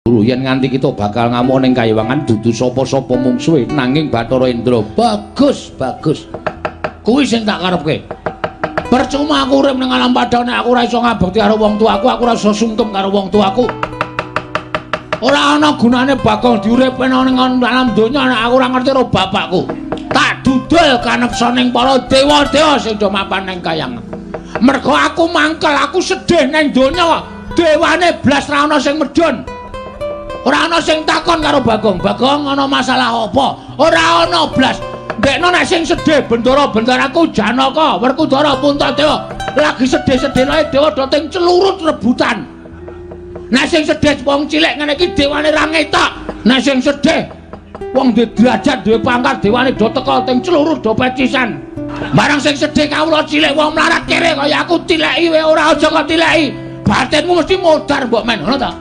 Guru yen nganti kita bakal ngamuk ning kayiwangan dudu sapa-sapa mungsuhe nanging Bathara Indra. Bagus, bagus. Kuwi sing tak karepke. Percuma aku urip ning alam padang nek aku ora iso ngabekti karo wong tuaku, aku ora iso sungkem karo wong tuaku. Ora ana gunane Bagong diuripe ning alam donya nek aku ora ngerti karo bapakku. Tak dudul kanepsa ning para dewa-dewa sing do mapan ning kayangan. Mergo aku mangkel, aku sedih ning donya. Dewane blas ra ana sing medhun. Ora ana sing takon karo Bagong. Bagong ana masalah apa? Ora ana blas. Ndekno nek sing sedih bendara-bendaraku Janaka, Werkudara, Puntadewa lagi sedih-sedih lae dewa do ting celurut rebutan. Nek sing sedih wong cilik ngene iki dewane ra ngetok. Nek sing sedih wong duwe derajat, duwe pangkat, dewane do teka ting celurut do pecisan. Barang sing sedih kawula cilik wong mlarat kere kaya aku tileki wae ora, aja kok tileki. Batinmu mesti modar mbok men, ngono ta?